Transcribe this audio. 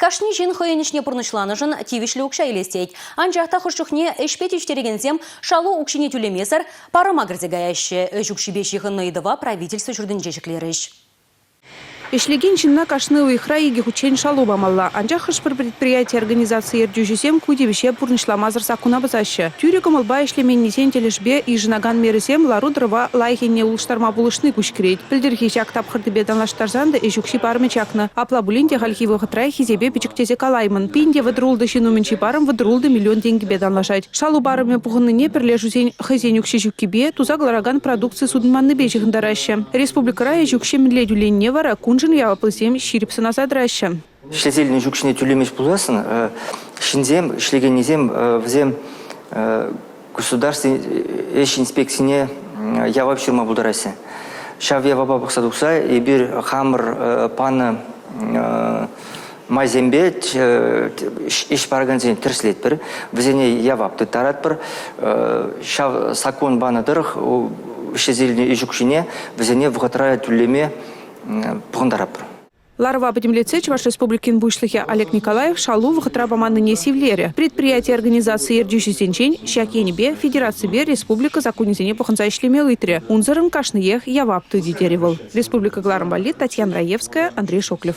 Кашни ҫын хӑйӗн ӗҫне пурнӑҫланӑшӑн тивӗҫлӗ укҫа илес тет. Анчах та хӑш чухне ӗҫпе тивӗҫтерекенсем шалу укҫине тӳлемесӗр парӑма кӗрсе каяҫҫӗ. Ӗҫ укҫипе ҫыхӑннӑ ыйтӑва правительство ҫуртӗнче ҫӗклерӗҫ. Ӗҫлекен ҫынна кашни уйӑхра икӗ хутчен шалу памалла. Анчах хӑш-пӗр предприяти-организаци ертӳҫисем ку тивӗҫе пурнӑҫламасӑр саккуна пӑсаҫҫӗ. Тӳрӗ кӑмӑлпа ӗҫлеменнисен тӗлӗшпе йышӑнакан мерӑсем лару-тӑрӑва лайӑх енне улӑштарма пулӑшни куҫкӗрет. Пӗлтӗрхи ҫак тапхӑртипе танлаштарсан та ӗҫ укҫи парӑмӗ чакнӑ. Апла пулин те хальхи вӑхӑтра хисепе пӗчӗк тесе калаймӑн. Пин те 36 ҫын умӗнчи парӑм 36 миллион тенкӗпе танлашать. Шалу парӑмӗ пухӑннине пӗрлешӳсен хӑйсен укҫи ҫуккипе, туса кӑларакан продукци сутӑнманнипе ҫыхӑнтараҫҫӗ. Республикӑра ӗҫ укҫи мӗнле тӳленине вара куншӑн яваплисем ҫирӗп сӑнаса тӑраҫҫӗ. Ӗҫлесе илнӗ ӗҫ укҫине тӳлемест пулсассӑн ҫынсем, ӗҫлекеннисем вӗсем государство ӗҫ инспекцине явап ҫырма пултараҫҫӗ. Ҫав явапа пӑхса тухса эпир хамӑр панӑ майсемпе ӗҫ паракансене тӗрӗслетпӗр, вӗсене явап тыттаратпӑр. Ҫав саккун панӑ тӑрӑх ӗҫлесе илнӗ ӗҫ укҫине вӗсене вӑхӑтра тӳлеме пӑхӑнтаратпӑр. Ларӑва пӗтӗмлетсе Чӑваш Республикин Пуҫлӑхӗ Олег Николаев шалу вӑхӑтра паманнине сивлерӗ. Предприяти-организаци ертӳҫисенчен ҫак енӗпе федераципе республика саккунӗсене пӑхӑнса ӗҫлеме ыйтрӗ. Унсӑрӑн кашниех явап тытӗ терӗ вӑл. Республика кӑларӑм валли Татьяна Раевская, Андрей Шоклев.